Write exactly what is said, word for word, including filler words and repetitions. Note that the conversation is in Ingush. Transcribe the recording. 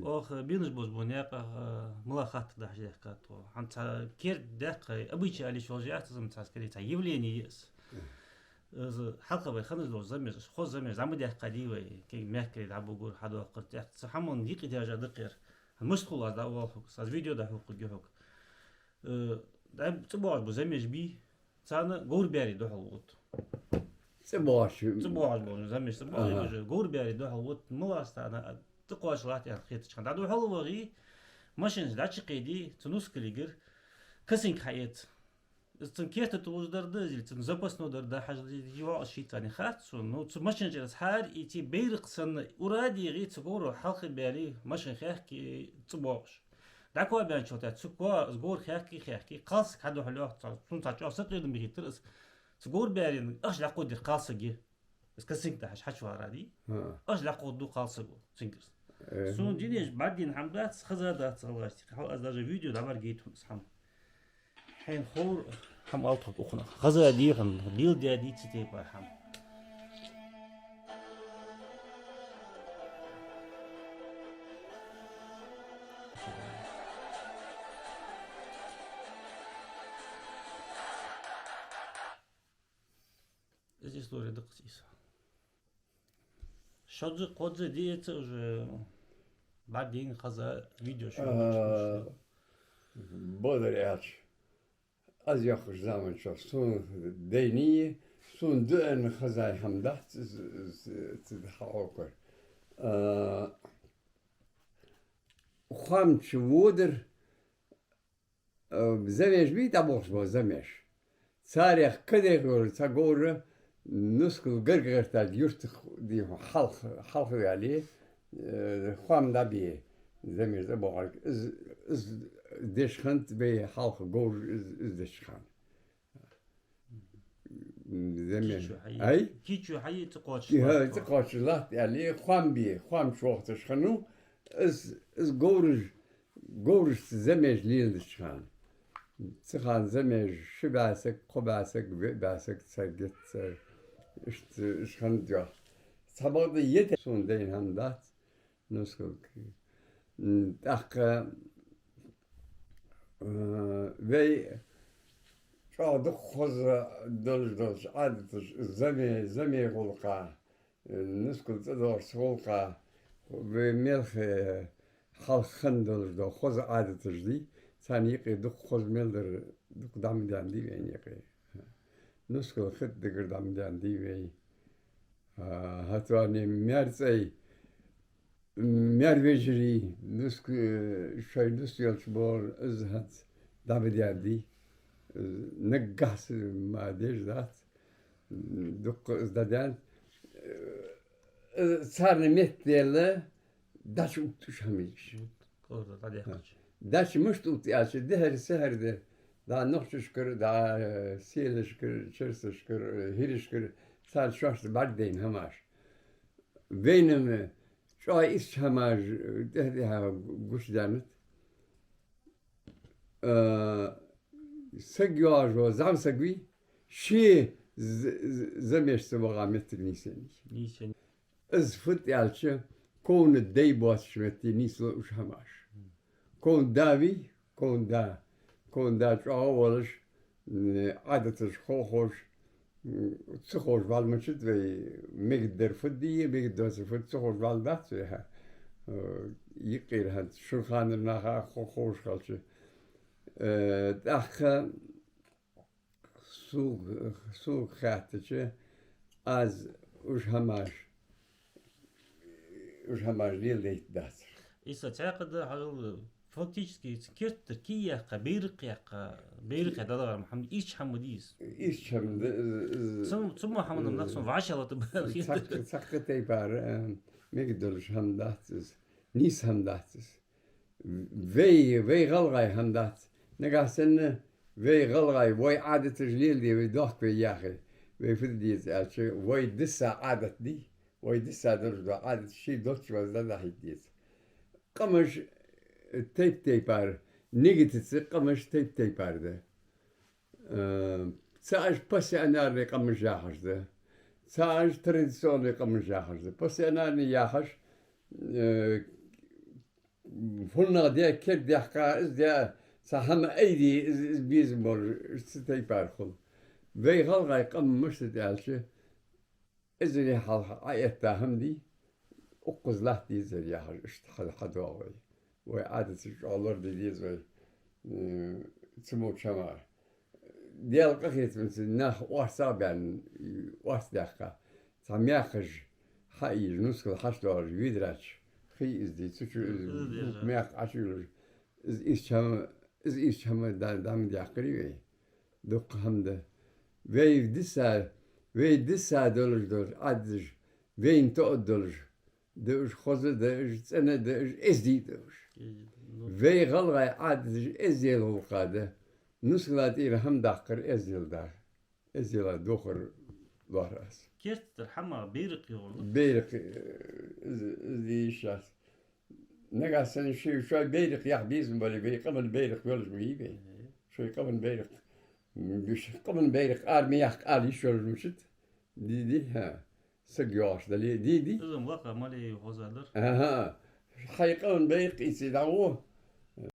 Оаха бийнаш болча бо наькъа, а, мала хаттар дахьаш даьхкад тхо. ХӀанз цхьа керда даьккха, обычай аьлча йолаш яц из, цхьа, скорее, цхьа явление я из. Из хьалха вай хинна долаш замеш, хоза замеш зӀамига даьккхадий вай, кегий мехкарий дӀабугар, хьадоаккхар, тӀаккха цу хӀаман юкъе тӀехьажа дакъера. Мишта хул аз дӀаоал хьога, аз видео дӀахьокхаргья хьога. Э, дай цӀабоагӀаш ба замеш бий, царна говр баьри духьал вут. ЦӀабоагӀаш. ЦӀабоагӀаш ба, замеш цӀабоагӀаш ба, говр баьри духьал вут, мала аз царна тӀакхоачаш латт аьнна хетача хана. ДӀадухьал вахе, машина чу дӀачукхийде, цу нускалгара косынка хьаэца. Из цун керта туллаш дар да, из цун запасной дар да, хьажа, йоагӀаш шийца не хац сона. Ну, цу машина чура из хьаэца, и цу байракх санна ура дийгӀе, цу говро хьалха баьри машина хехке цӀабоагӀаш. ДӀакхоабаьнначул тӀехьагӀа цу ко-, из говр хехке, хехке, кхалсаг хьадухьал йоах, цхьа, цунна цхьа чӀоагӀа сакъердам бихийтар из. Цу говр баьренна ахча лакхадир кхалсага. Из косынка дахьаш хьачуваьлча, дий? ХӀа. Ахча лакхадир кхалсаго, цунгара. Э. Сона динеш бӀаргадайна хӀама дац, хеза дац гӀалгӀашта. Хьал аз даже видео дӀабӀаргадайта хьона из хӀама. Хьайна ховр хӀама алт хьо укхунах. Хеза дий хьона, леладаь дий цу тайпара хӀама. Из истори да-кх из. Шозза, кхозза диэца уже бӀаргадайна хеза видео шо. А, бадар аьлча, аз йоахаш заман чухь сона дайнай, сона дуӀанна хеза хӀама дац, из, из, из, из хьаокхар. А, хоам чу водар, э, замеш бий, дӀабохаш бола замеш. Царех кадех йолаш цхьа говр нускал гаргагӀертача юртах, дий хьона, хьалха, хьалха ваьле, э, хоам дӀабе, замеш дӀабоагӀарг. Из, из деш хиннад вай хьалха говр, из, из деча хана. Замеш. Кийчо хьае-, ай? Кийчо хьае, цӀакхоачаш латт. ХӀа, цӀакхоачаш латт аьле, хоам бе, хоам чу вохийташ хиннав, из, из говраш, говрашца замеш леладеча хана. Цу хана замеш ши бӀаь саг, кхо бӀаь саг, виъ бӀаь саг, царгетта цар. Иштта, иштта хиннад йоах. Цхьабакъда ете сона дайна хӀама дац. Нускал. М, тӀаккха, э, вай чӀоагӀа дукха хоза долаш долча Ӏадаташ, заме, заме гӀулакха, э, нускал цӀадоагӀача гӀулакха, вай мел хьалха хинна долаш дола хоза Ӏадаташ дий, царна юкъе дукха хоза мел дар, дукха дӀа ма даьннадий вайна юкъе. Нускал хетадагара дӀа ма даьннадий вай. А, хӀаьта вайна маьр-цӀай, маьр-вежарий, нус-, э, шоай нус йолча бахьан из хӀанз дӀа ма даьннадий. Наггахьа са ма деш дац. Дукха из дӀадаьннад. Э, царна метте даьлла, дӀачуувтташ хӀама йиш. Кора дӀадаьккхача. ДӀачу мишта увтт аьлча, дехьара-сехьара да, дӀа нохчашкара, дӀа, э, селашкара, черсашкара, э, хӀирашкара, царна шоашта бӀаргадайна хӀамаш. Вайна-м чӀоагӀа ийрча хӀамаш, э, тӀехьа-тӀехьа гучадаьннад. Э, саг йоагӀаш вола зӀамсаг вий, ше з-, з-, замеш ца ваха моттиг нийсъеннай. Нийсъеннай. Из фуд аьлча, кховна дай боацача метте нийслу уж хӀамаш. Кховна да вий, кховна да. Кховна да чӀоагӀа волаш, м, Ӏадаташ хо-, ховш, м, ца ховш вала мачад вай, мегаргдар фуд дий, мегаргдоацар фуд ца ховш вала дац вай, хӀа. Э, юкъера хӀанз шун ханара наха хо-, ховш хилча. Э, тӀаккха Сога, сога хаьттача, аз уж хӀамаш, уж хӀамаш леладайтаргдацар. Из цхьаькха да, хьажал, фактически, керттера кий яьккха, байракх яьккха, байракх яьккха дӀадахар ма хӀама, ийрча хӀама дий из. Ийрча хӀама да, из, из, цу, цу мо хӀаман нах сона вӀашагӀлата бахар. Цхьаккха, цхьаккха тайпара, э, мегаргдолаш хӀама дац из, нийса хӀама дац из. Вай, вай гӀалгӀай хӀама дац. Нагахьа санна вай гӀалгӀай, вай Ӏадаташ леладе, вай дохк вай яхе. Вай фу де деза аьлча, вай диса Ӏадат дий, вай диса долаш дола Ӏадат ший долчча вазда дахьийта деза. Къамаш тайп-тайпара, нигатаца къамаш тайп-тайпара да. Э, цхьабараш пассионарный къамаш яхаш да. Цхьабараш традиционный къамаш яхаш да. Пассионарный яхаш, э, ФуннагӀа де, кердадаьккха, из де, цхьа хӀама айде, из, из безам болаш, цу тайпара хул. Вай гӀалгӀай къам мишта да аьлча, эзаре хьалха Ӏоэтта хӀама дий, укхаза латта дезар яхаш, иштта хьа-, хьадоагӀа вай. Вай Ӏадаташ чӀоагӀа лораде деза вай, м, цу мо чамара. Даьла къахетамца нах орцагӀа баьнна, орцадаьккха, цхьа маькхаш хьаийжа, нускал хьачудоалаш, ведрача хий из дий, цу чу из букъ маькх Ӏочуйолаш, из ийрча хӀама, из ийрча хӀама да-, дӀа ма даьккхарий вай. Дукха хӀама да. Вай диса, вай диса долаш долаш Ӏадаташ, вайна тоъа долаш да уж, хоза да уж, цӀена да уж, эздий да уж. Вай гӀалгӀай Ӏадаташ эздела гӀулакха да. Нускала тӀера хӀама даккхар эздел дар. Эздела дохар лоархӀ аз. Керта тӀара хӀама, байракх йоагӀар. Байракх, э, из, из де йиш яц. Нагахьа санна шоай, шоай байракх яха безам бале, вай къаман байракх йолаш ма йий вай. Шоай къаман байракх. М, биш, къаман байракх ара ма яккха ала йиш йолаш мишта да? Ди, ди, хӀа. Саг йоагӀаш дале, ди, ди. Из-м лакха мел хоза дар. Аха. Хьай къаман байракх ийца дӀагӀо.